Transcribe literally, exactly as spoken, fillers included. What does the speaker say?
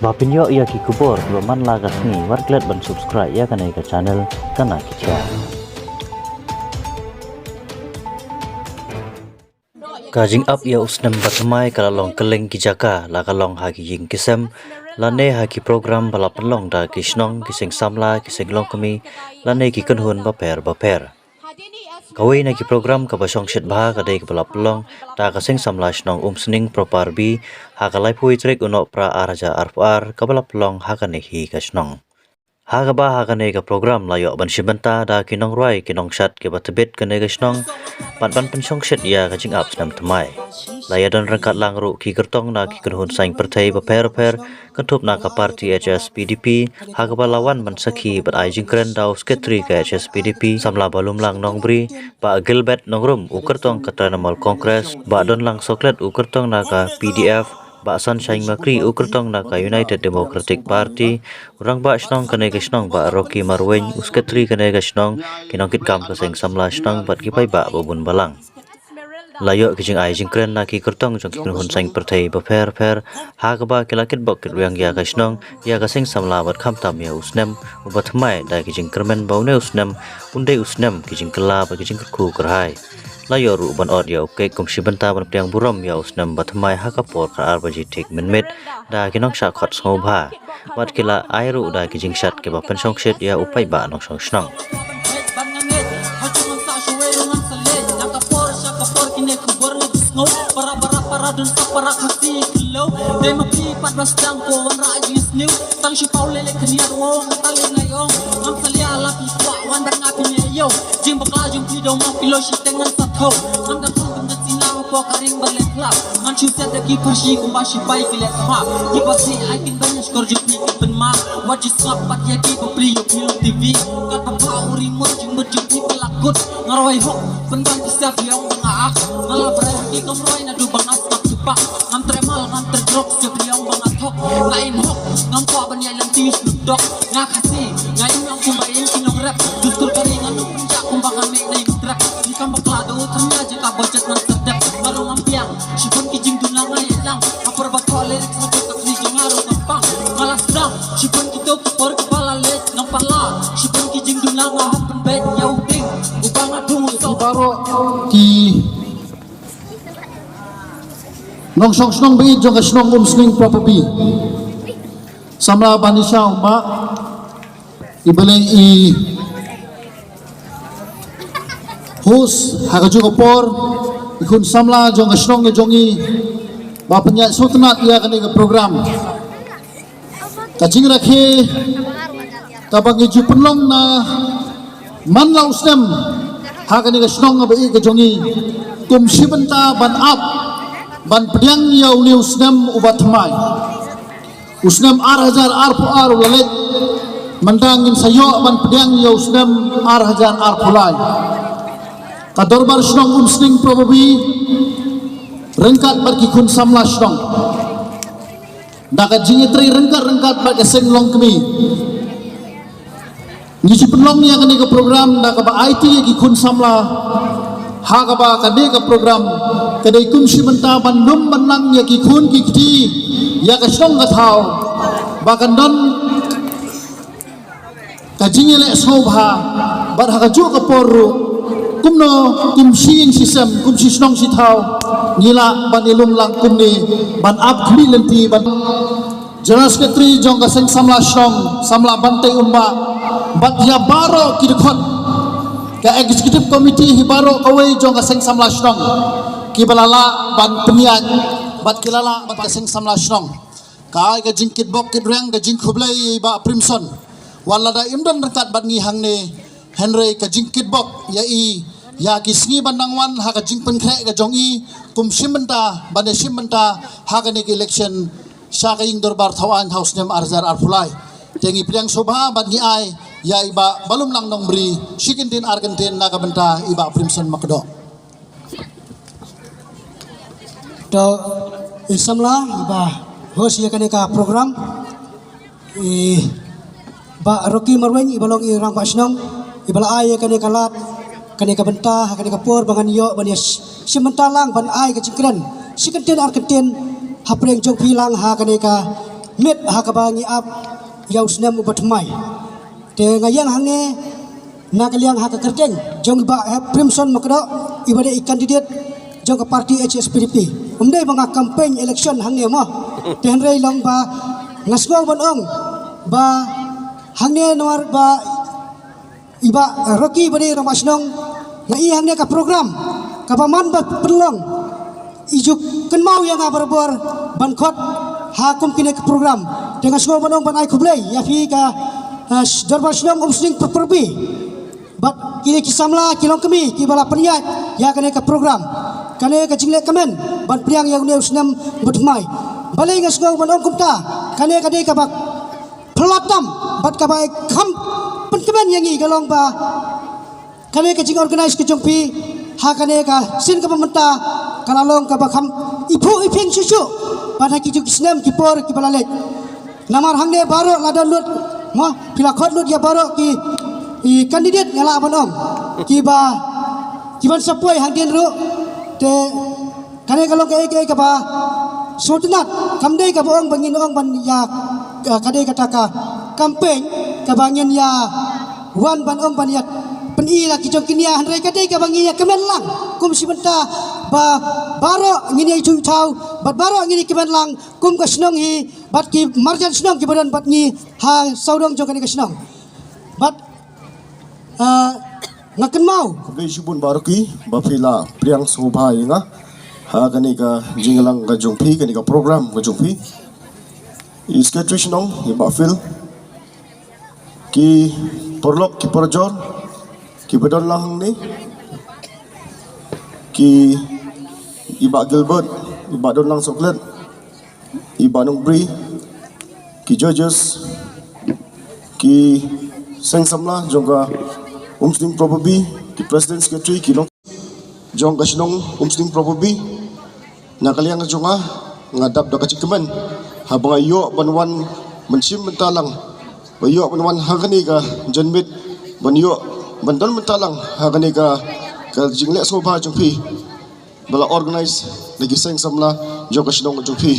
Ba pynïoh ïa ki khubor kiba man la ka sngi, wat klet ban subscribe ïa kane ka channel Kana Ki Khia. Ka jingap ïa u snem ba thymmai ka la long kylleng ki jaka, la ka long ha ki ïing ki sem lane ha ki program ba la pynlong da ki shnong, ki seng samla, ki seng longkmie lane ki kynhun bapher bapher. Kawei na ki program kaba shongshit bha ka dei kaba la pynlong da ka seng samla shnong Umsning Propar B ha ka laiphew tarik u Nohprah ar hajar arphew ar, kaba la pynlong ha kane hi ka shnong. Ha kaba ha kane ka program la ïoh ban shim bynta da ki nongrwai, ki nongshad kiba tbit kane ka shnong, bad ban pynshongshit ïa ka jingap snem thymmai. La ïa don ryngkat lang ruh ki kyrtong na ki kynhun saiñ pyrthei bapher bapher, kynthup na ka party H S P D P, ha kaba la wan ban sakhi bad ai jingkren da u sekretari ka H S P D P, samla Balumlang Nongbri, Bah Gilbert Nongrum, u kyrtong ka Trinamool Congress, Bah Donlang Soklet, u kyrtong na ka P D F, Bah Sunshine Makri, u kyrtong na ka United Democratic Party, u rangbah shnong kane ka shnong Bah Rocky Marwein, u sekretari kane ka shnong, ki nongkitkam ka seng samla shnong bad ki paidbah babun balang. La ïoh ki jingai jingkren na ki kyrtong jong ki kynhun saiñ pyrthei bapher bapher, ha kaba ki la kitbok kitrwiang ïa ka shnong, ïa ka seng samla bad khamtam ïa u snem uba thymmai da ki jingkyrmen ba une u snem un dei u snem ki jingkylla bad ki jingkyrkhu kyrhai. La ïoh ruh ban ot ïa u kek kum shi bynta ban pdiang burom ïa u snem ba thymmai ha ka por khatar baje thik mynmiet da ki nongshah khot sngewbha. Bad ki la ai ruh da ki jingshad kiba pynshongshit ïa u paidbah nongshong shnong. Ngan shu set da ki pharshi kumba shipai ki leh thma. Ki pharshi ai kin ban ïa shkor jong phi ki pynma. Wat ju sngap pat ïa ki bapli ïa phi long T V. Kat ba pha u ri mut jingmut jong phi ba la kut. Nga rwai hok pynban pisa phi ong ba nga ak. Nga la brai ha ki kam rwai naduh ba nga sngap tu pak. Ngam treh mal ngam treh drok sia phi ong ba nga thok. Nga im hok ngam kwah ban ïa lynti u snoop dog. Nga Khasi nga im ong kumba im ki nongrep. Dustur ka ri nga nong pynjah kumba nga meh na im trep. Ki kam bakla da u thrang ïa jaka budget ngan serdep. Nga rong ngam biang. Shibun ki jingduna nga ïalang. Nga por ba khol lyrics nga jaka phi jong nga rong ngam pang. Nga la sdang. Shibun ki tok ki por ki bala lek ngam pala. Shibun ki jingduna nga hap pynbeit ïa u ding. U ba nga dung u sok. Ki baroh ki nongshong shnong baieit jong ka shnong Umsning Proper B. Samla Banisha Umba. I ba lei i host ha kajuh ka por, i khun samla jong ka shnong ka jong i ba pynïaid sngewtynnat ïa kane ka program. Ka jingrakhe kaba ngi ju pynlong na man la u snem ha kane ka shnong kaba ïeit ka jong i kum shi bynta ban ap ban pdiang ïa une u snem uba thymmai. U snem ar hajar arphew ar u la leit. Mynta ngin sa ïoh ban pdiang ïa u snem ar hajar arphew lai. Ka dorbar shnong Umsning Proper B ryngkat bad ki khun samla shnong, da ka jingïatrei ryngkat ryngkat bad ka seng longkmie. Ngi shu pynlong ïa kane ka program da kaba aiti ïa ki khun samla. Ha kaba kane ka program ka dei kum shi bynta ban lum ban lang ïa ki khun ki kti ïa ka shnong ka thaw ba kan don ka jingïaleh sngewbha bad ha kajuh ka por ruh kumno kum shi ïing shi sem kum shi shnong shi thaw ngi lah ban ïalum lang kumne ban ap khmih lynti ban General Secretary jong ka seng samla shnong, samla Bantei Umba, bad ïa baroh ki dkhot ka executive committee hi baroh kawei jong ka seng samla shnong, kiba la lah ban pynïaid bad ki la lah bad ka seng samla shnong. Ka ai ka jingkitbok kitrwiang ka jingkhublei ïa i Bah Primson. Wat lada im don ryngkat bad ngi hangne, hynrei ka jingkitbok ïa i ïa ki sngi ban dang wan ha ka jingpynkhreh ka jong i kum shim bynta ban ïa shim bynta ha kane ka election sha ka ïing dorbar thaw aiñ ha u snem ar hajar arphew lai. Te ngi pdiang sngewbha bad ngi ai ïa i Bah Balumlang Nongbri shi kyntien ar kyntien na ka bynta i Bah Primson Makdoh. To i samla i ba host ïa kane ka program, i Bah Rocky Marwein i ba long i rangbah shnong i ba la ai ïa kane ka lad, kane ka bynta ha kane ka por ba ngan ïoh ban ïa sh- shim bynta lang ban ai ka jingkren shi kyntien ar kyntien hapdeng jong phi lang ha kane ka miet ha kaba ngi ap ïa u snem uba thymmai. Te nga ïeng hangne na ka liang ha ka kyrteng jong i Bah Heprimson Makdoh, iba dei i candidate jong ka party H S P D P. Um dei ba nga campaign election hangne mo. Te hynrei long ba nga sngew ban ong ba hangne namar ba i Bah Rocky ba dei i rangbah shnong, nga i hangne ka program kaba man ba pynlong, i ju kynmaw ïa nga barabor ban khot ha kum kine ki program. Te nga sngew ban ong ban ai khublei ïa phi ka, eh, dorbar shnong Umsning Property bad kine ki samla ki longkmie kiba la pynïaid ïa kane ka program, kane ka jingleh kmen ban pdiang ïa une u snem ba thymmai. Balei nga sngew ban ong kumta? Kane ka dei kaba pynlong tam bad kaba kham pynkmen ïa ngi ka long ba kane ka jingorganize ka jong phi ha kane ka sien kaba mynta ka la long kaba kham iphuh iphieng shuh shuh bad ha ki jong ki snem ki por kiba la leit. Namar hangne baroh la don lut, mo, phi la khot lut ïa baroh ki, i candidate, nga lah ban ong, kiba, kiban sa poi hadien ruh. Te kane ka long kaei kaei kaba sngewtynnat, kam dei kaba ong ba ngin ong ban ïa, eh, ka dei kata ka campaign kaba ngin ïa wan ban ong ban ïa pyni la ki jong ki nia, hynrei ka dei kaba ngin ïa kmen lang kum shi bynta ba baroh ngin ïa ithuh ithaw bad baroh ngin ïa kmen lang kum ka shnong hi bad ki marjan shnong kiba don bad ngi ha sawdong jong kane ka shnong. Bad, eh, nga kynmaw. Khublei shibun Bah Rocky ba phi la pdiang sngewbha ïa nga ha kane ka jingïalang ka jong phi, kane ka program ka jong phi. I Secretary shnong, i Bah Phil, ki paralok ki parajor kiba don lang hangne, ki, i Bah Gilbert, i Bah Donlang Soklet, i Bah Nongbri, ki judges, ki seng samla jong ka Umsning Property, ki president secretary, ki nong jong ka shnong Umsning Property. Na ka liang jong nga, nga dap da ka jingkmen haba nga ïoh ban wan ban shim bynta lang, ba ïoh ban wan ha kane ka janmiet, ban ïoh ban don bynta lang ha kane ka, ka jingleh sngewbha jong phi ba la organize da ki seng samla jong ka shnong jong phi.